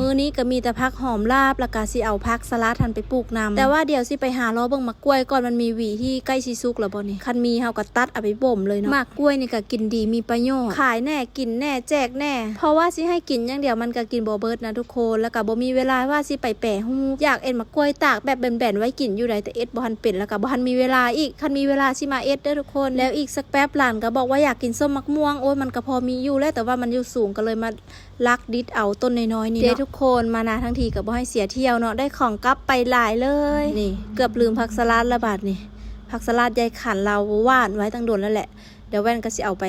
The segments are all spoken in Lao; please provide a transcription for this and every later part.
ມື້ນີ້ກໍມີແຕ່ຜັກຫອມລາບ ແລ້ວກໍຊິເອົາຜັກສະຫຼັດຫັ້ນໄປປູກນຳ. ແຕ່ວ່າດຽວຊິໄປຫາເລາະເບິ່ງໝາກກ້ວຍກ່ອນ ມັນມີຫວີທີ່ໃກ້ຊິສຸກແລ້ວບໍ່ນີ້? ຄັນມີເຮົາກໍຕັດເອົາໄປບົ່ມເລີຍເນາະ. ໝາກກ້ວຍນີ້ກໍກິນດີມີປະໂຫຍດ ຂາຍແດ່ ກິນແດ່ ແຈກແດ່ ເພາະວ່າຊິໃຫ້ກິນຢ່າງດຽວມັນກໍກິນບໍ່ເບິດນະທຸກຄົນ ແລ້ວກໍບໍ່ມີເວລາວ່າຊິໄປແປຮູບ. ຢາກເອັດໝາກກ້ວຍຕາກແບບແບນໆໄວ້ກິນຢູ່ໃດ ແຕ່ເອັດບໍ່ທັນເປັນ ແລ້ວກໍບໍ່ທັນມີເວລາອີກ. ຄັນມີເວລາຊິມາເອັດເດີທຸກຄົນ. ແລ້ວອີກສັກແປັບຫຼານກໍບອກວ່າຢາກກິນສົ້ມໝາກມ່ວງ. ໂອ້ຍ ມັນກໍພໍມີຢູ່ແຫຼະ ແຕ່ວ່າມັນຢູ່ສູງ ກໍເລີຍມາ ລັກດິດເອົາຕົ້ນນ້ອຍໆນີ້ເນາະ. ເດ້ທຸກຄົນ ມານາທັງທີກໍບໍ່ໃຫ້ເສຍທ່ຽວເນາະ ໄດ້ຂອງກັບໄປຫຼາຍເລີຍ. ນີ້ເກືອບລືມຜັກສະຫຼັດລະບາດນີ້ ຜັກສະຫຼັດຍາຍຂັນລາວຫວ່ານໄວ້ຕັ້ງດົນແລ້ວແຫຼະ ດຽວແວ່ນກໍຊິເອົາໄປ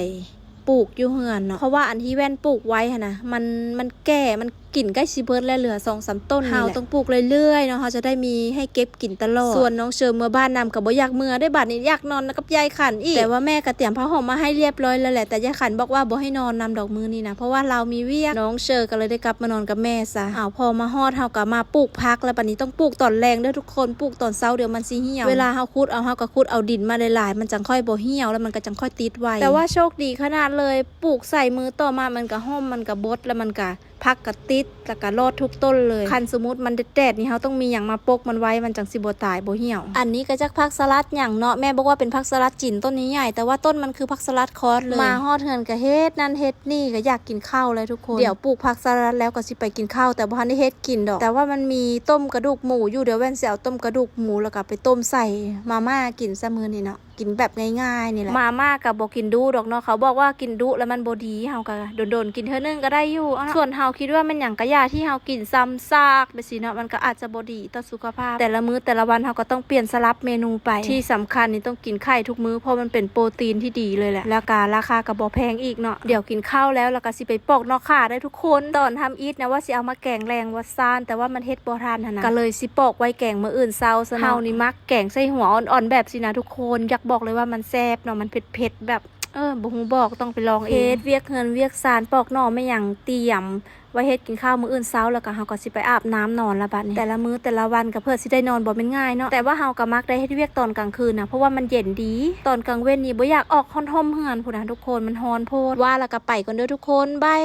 ປູກຢູ່ເຮືອນເນາະ ເພາະວ່າອັນທີ່ແວ່ນປູກໄວ້ຫັ້ນນະ ມັນ ມັນແກ່ ມັນກິນໃກ້ຊິເບິດແລ້ວ ເຫຼືອສອງສາມຕົ້ນນີ້ແຫຼະ. ເຮົາຕ້ອງປູກເລື້ອຍໆເນາະ ເຮົາຈະໄດ້ມີໃຫ້ເກັບ ກິນຕະຫຼອດ. ສ່ວນນ້ອງເຊີເມືອບ້ານນຳກໍບໍ່ຢາກເມືອເດ້ ບາດນີ້ຢາກນອນນຳກັບຍາຍຂັນອີກ. ແຕ່ວ່າແມ່ກໍຕຽມຜ້າຫົ່ມມາໃຫ້ຮຽບຮ້ອຍແລ້ວແຫຼະ ແຕ່ຍາຍຂັນບອກວ່າບໍ່ໃຫ້ນອນນຳດອກມື້ນີ້ນະ ເພາະວ່າລາວມີວຽກ. ນ້ອງເຊີກໍເລີຍໄດ້ກັບມານອນກັບແມ່ຊະ. ເຮົາພໍມາຮອດ ເຮົາກໍມາປູກຜັກ ແລ້ວບາດນີ້ຕ້ອງປູກຕອນແລງເດີທຸກຄົນ ປູກຕອນເຊົ້າດຽວມັນຊິຫ່ຽວ. ເວລາເຮົາຂຸດເອົາ ເຮົາກໍຂຸດເອົາດິນມາຫຼາຍໆ ມັນຈັ່ງຄ່ອຍບໍ່ຫ່ຽວ ແລ້ວມັນກໍຈັ່ງຄ່ອຍຕິດໄວ. ແຕ່ວ່າໂຊກດີຂະໜາດເລີຍ ປູກໃສ່ມື້ຕໍ່ມາມັນກໍຮົ່ມ ມັນກໍບົດ ແລ້ວມັນກໍ ຜັກກະຕິດ ແລ້ວກະລອດທຸກຕົ້ນເລີຍ. ຄັນສົມມຸດມັນແດດໆນີ້ ເຮົາຕ້ອງມີຫຍັງມາປົກມັນໄວ້ ມັນຈັ່ງຊິບໍ່ຕາຍບໍ່ຫ່ຽວ. ອັນນີ້ກະຈັກຜັກສະຫຼັດຫຍັງເນາະ ແມ່ບອກວ່າເປັນຜັກສະຫຼັດຈີນຕົ້ນໃຫຍ່ໆ ແຕ່ວ່າຕົ້ນມັນຄືຜັກສະຫຼັດຄອດເລີຍ. ມາຮອດເຮືອນກະເຮັດນັ້ນເຮັດນີ້ ກະຢາກກິນເຂົ້າແລ້ວທຸກຄົນ. ດຽວປູກຜັກສະຫຼັດແລ້ວກໍຊິໄປກິນເຂົ້າ ແຕ່ບໍ່ທັນໄດ້ເຮັດກິນດອກ. ແຕ່ວ່າມັນມີຕົ້ມກະດູກໝູຢູ່ ດຽວແວ່ນຊິເອົາຕົ້ມກະດູກໝູ ແລ້ວກະໄປຕົ້ມໃສ່ມາມ່າກິນຊະມື້ນີ້ເນາະ. ກິນແບບງ່າຍໆນີ້ແຫຼະ. ມາມ່າກໍບໍ່ກິນດຸດອກເນາະ ເຂົາບອກວ່າກິນດຸແລ້ວມັນບໍ່ດີ ເຮົາກໍດົນໆກິນເທື່ອໜຶ່ງກໍໄດ້ຢູ່ເນາະ. ສ່ວນເຮົາຄິດວ່າແມ່ນຫຍັງກະຢ່າທີ່ເຮົາກິນຊ້ຳຊາກແບບຊີ້ເນາະ ມັນກໍອາດຈະບໍ່ດີຕໍ່ສຸຂະພາບ. ແຕ່ລະມື້ແຕ່ລະວັນເຮົາກໍຕ້ອງປ່ຽນສະຫຼັບເມນູໄປ. ທີ່ສຳຄັນນີ້ຕ້ອງກິນໄຂ່ທຸກມື້ ເພາະມັນເປັນໂປຣຕີນທີ່ດີເລີຍແຫຼະ ແລ້ວກະລາຄາກໍບໍ່ແພງອີກເນາະ. ດຽວກິນເຂົ້າແລ້ວ ແລ້ວກໍຊິໄປປອກໜໍ່ຂ່າເດີທຸກຄົນ. ຕອນທຳອິດນະວ່າຊິເອົາມາແກງແລງວ່າຊັ້ນ ແຕ່ວ່າມັນເຮັດບໍ່ທັນຫັ້ນນະ ກໍເລີຍຊິປອກໄວ້ແກງມື້ອື່ນເຊົ້າຊະເນາະ. ເຮົານີ້ມັກ ແກງໃສ່ຫົວອ່ອນໆແບບຊີ້ນະທຸກຄົນ ຢາກບອກເລີຍວ່າມັນແຊບເນາະ ມັນເຜັດໆແບບ ເອີ ບໍ່ຮູ້ບອກ ຕ້ອງໄປລອງເອງ. ເຮັດວຽກເຮືອນວຽກຊານ ປອກໜໍ່ແມ່ນຫຍັງ ຕຽມໄວ້ເຮັດກິນເຊົ້າມື້ອື່ນເຊົ້າ ແລ້ວກໍເຮົາກໍຊິໄປອາບນ້ຳນອນລະບາດນີ້. ແຕ່ລະມື້ແຕ່ລະວັນກໍເພື່ອຊິໄດ້ນອນບໍ່ແມ່ນງ່າຍເນາະ ແຕ່ວ່າເຮົາກໍມັກໄດ້ເຮັດວຽກຕອນກາງຄືນນະ ເພາະວ່າມັນເຢັນດີ. ຕອນກາງເວັນນີ້ບໍ່ຢາກອອກຮ້ອນຮົ່ມເຮືອນພຸ້ນນະທຸກຄົນ ມັນຮ້ອນໂພດ. ວ່າແລ້ວກໍໄປກ່ອນເດີທຸກຄົນ ບາຍ.